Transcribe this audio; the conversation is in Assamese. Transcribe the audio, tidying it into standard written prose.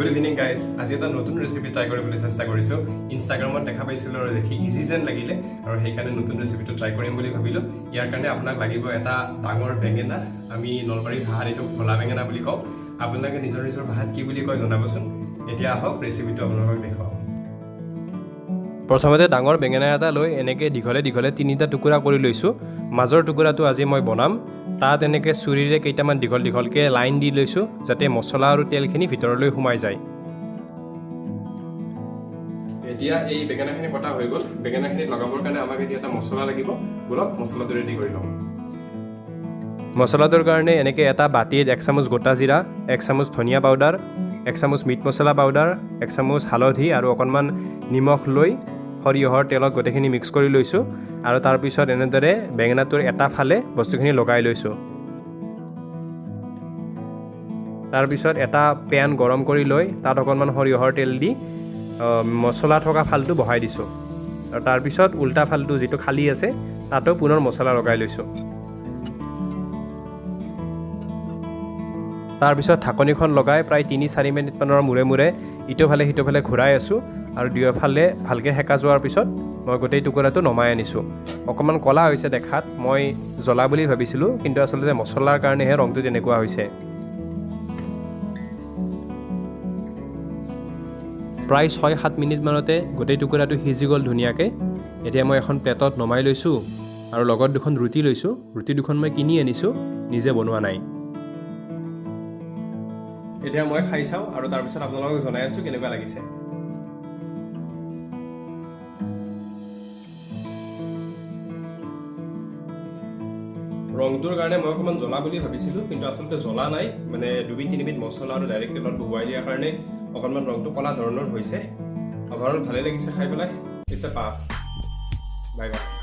Good evening guys. আজি এটা নতুন ৰেচিপি ট্ৰাই কৰিবলৈ চেষ্টা কৰিছোঁ। ইনষ্টাগ্ৰামত দেখা পাইছিলোঁ আৰু দেখি ইজি যেন লাগিলে আৰু সেইকাৰণে নতুন ৰেচিপিটো ট্ৰাই কৰিম বুলি ভাবিলোঁ। ইয়াৰ কাৰণে আপোনাক লাগিব এটা ডাঙৰ বেঙেনা। আমি নলবাৰী ভাষাত এইটোক ভোলা বেঙেনা বুলি কওঁ। আপোনালোকে নিজৰ নিজৰ ভাষাত কি বুলি কয় জনাবচোন। এতিয়া আহক, ৰেচিপিটো আপোনালোকক দেখুৱাওঁ। প্ৰথমতে ডাঙৰ বেঙেনা এটা লৈ এনেকৈ দীঘলে দীঘলে তিনিটা টুকুৰা কৰি লৈছোঁ। মাজৰ টুকুৰাটো আজি মই বনাম। তাত এনেকৈ চুৰিৰে কেইটামান দীঘল দীঘলকৈ লাইন দি লৈছোঁ, যাতে মছলা আৰু তেলখিনি ভিতৰলৈ সোমাই যায়। এতিয়া এই বেঙেনাখিনি কটা হৈ গ'ল। বেঙেনাখিনিত লগাবৰ কাৰণে আমাক এতিয়া এটা মছলা লাগিব। ব'লক, মছলাটো ৰেডি কৰি লওঁ। মছলাটোৰ কাৰণে এনেকৈ এটা বাতিত এক চামুচ গোটা জিৰা, এক চামুচ ধনিয়া পাউডাৰ, এক চামুচ মিট মছলা পাউডাৰ, এক চামুচ হালধি আৰু অকণমান নিমখ লৈ সৰিয়হৰ তেলত গোটেইখিনি মিক্স কৰি লৈছোঁ আৰু তাৰপিছত এনেদৰে বেঙেনাটোৰ এটা ফালে বস্তুখিনি লগাই লৈছোঁ। তাৰপিছত এটা পেন গৰম কৰি লৈ তাত অকণমান সৰিয়হৰ তেল দি মছলা থকা ফালটো বহাই দিছোঁ আৰু তাৰপিছত উল্টা ফালটো যিটো খালী আছে, তাতো পুনৰ মছলা লগাই লৈছোঁ। তাৰপিছত ঢাকনিখন লগাই প্ৰায় 3-4 মিনিটমানৰ মূৰে মূৰে ইটোফালে সিটোফালে ঘূৰাই আছোঁ আৰু দুয়োফালে ভালকৈ সেকা যোৱাৰ পিছত মই গোটেই টুকুৰাটো নমাই আনিছোঁ। অকণমান ক'লা হৈছে দেখাত, মই জ্বলা বুলি ভাবিছিলোঁ, কিন্তু আচলতে মছলাৰ কাৰণেহে ৰংটো তেনেকুৱা হৈছে। প্ৰায় 6-7 মিনিটমানতে গোটেই টুকুৰাটো সিজি গ'ল ধুনীয়াকৈ। এতিয়া মই এখন প্লেটত নমাই লৈছোঁ আৰু লগত দুখন ৰুটি লৈছোঁ। ৰুটি দুখন মই কিনি আনিছোঁ, নিজে বনোৱা নাই। এতিয়া মই খাই চাওঁ আৰু তাৰপিছত আপোনালোকক জনাই আছোঁ কেনেকুৱা লাগিছে। ৰংটোৰ কাৰণে মই অকণমান জ্বলা বুলি ভাবিছিলোঁ, কিন্তু আচলতে জ্বলা নাই। মানে দুবিধ তিনিবিধ মছলা আৰু ডাইৰেক্ট তেলত বহুৱাই দিয়াৰ কাৰণে অকণমান ৰংটো ক'লা ধৰণৰ হৈছে। অভাৰঅল ভালেই লাগিছে খাই পেলাই। It's a pass. Bye bye.